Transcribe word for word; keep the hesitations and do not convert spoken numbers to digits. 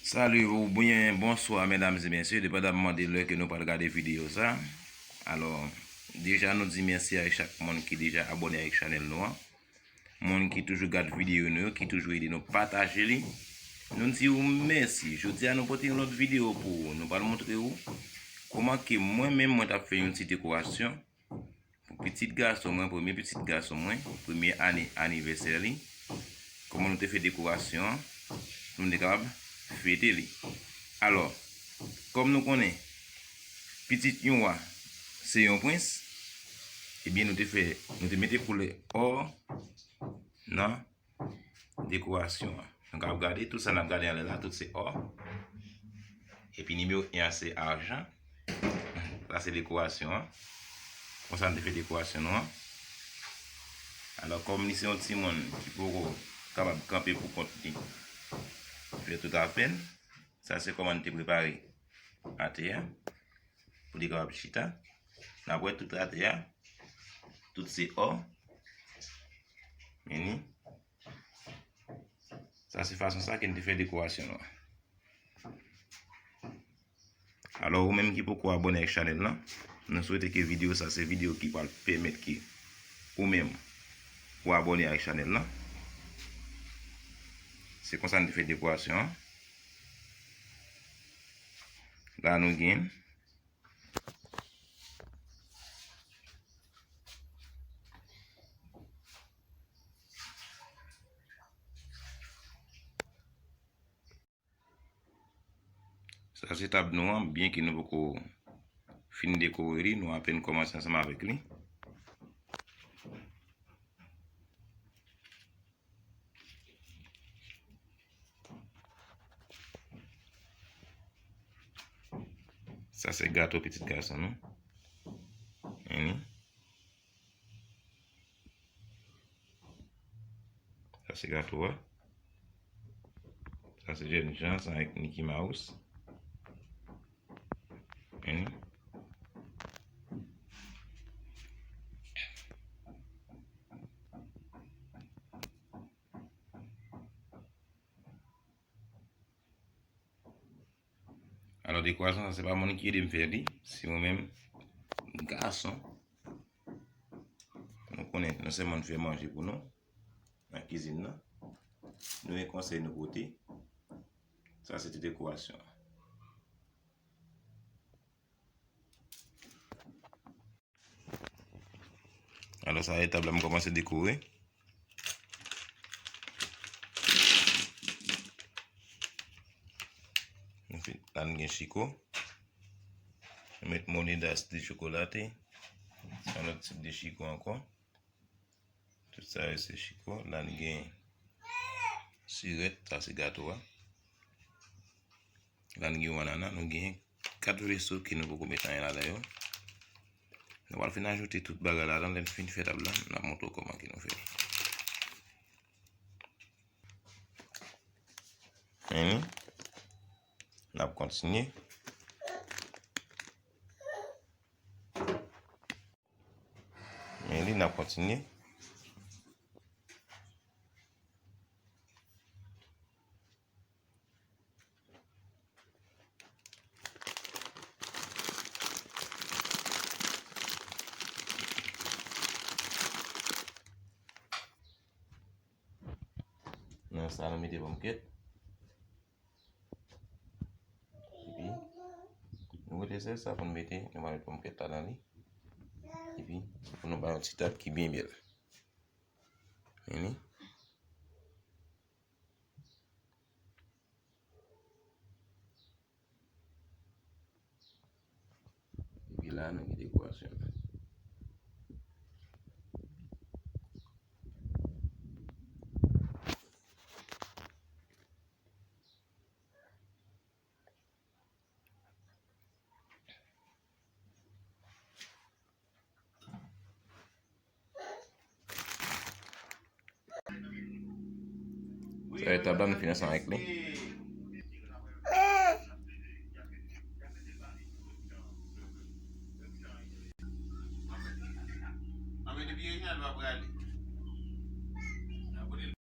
Salut, oubyen bonswa, medam e mesye, depandaman de lè ke nou pral gade videyo sa. Alò, deja nou di mèsi a chak moun ki deja abòne avèk chanèl nou an. Moun ki toujou gad videyo nou yo, ki toujou ede nou pataje li. Nou di w mèsi. Jodi a nou pote yon lòt videyo pou ou. Nou pral montre ou kòman ke mwen menm mwen t ap fè yon ti dekorasyon pou pitit gason mwen, premye pitit gason mwen, premye ane anivèsè li. Kòman nou te fè dekorasyon an, pou nou te kapab fete li. Alò, kòm nou konnen, pitit yon wa, se yon prens, ebyen nou te fè, nou te mete koulè ò nan dekorasyon an. Nou kapab gade, tout sa n ap gade anlè la, tout se ò. Epi nimewo en an se ajan. Sa se dekorasyon an. Konsa n te fè dekorasyon nou an. Alò, kòm li se yon timoun ki poko kapab kanpe pou kont li, fè tout afè l, sa se kòman n te prepare atè a, pou li kapab chita. N ap wè tout atè a, tout se ò. Men ni. Sa se fason sa ke n te fè dekorasyon nou an. Alò, ou menm ki poko abòne ak chanèl lan, nou swete ke videyo sa se videyo ki pral pèmèt ke ou menm ou abòne ak chanèl lan. Se konsa n te fè dekorasyon an. La nou gen Sa se tab nou an, byenke nou poko fin dekore li, nou apèn kòmanse ansanm avèk li. Sa se gato pitit gason nou. Vini. Sa se gato a. Sa se jènjan ansanm avèk Mickey Mouse. Vini. Alò, dekorasyon sa, se pa moun ki ede m fè li, se mwen menm, gason. Nou konnen, non sèlman n fè manje pou nou, nan kizin nan, nou gen konsèy nou pote. Sa se te dekorasyon an. Alò, sa etap la, m kòmanse dekore. Anfin, la n gen chiko. Nou met monedas de chokolate. Se yon lòt tip de chiko ankò. Tout sa yo se chiko. La n gen sirèt, sa se gato a. La n gen yon anana, nou gen kat veso ke nou poko met anyen ladan yo. Nou pral fin ajoute tout bagay ladan, lè n fin fè tab la, n ap montre w kòman ke nou fè. Vini. N ap kontinye. Men li, n ap kontinye. Nan sa, nou mete pòmkèt. Epi, nou rete sèl sa pou n mete, nou va met pòmkèt ladan li. Epi, pou nou bay yon ti tab ki byen bèl. Vini. Epi la, nou gen dekorasyon. Sa e tab la, nou fini ansanm avèk li.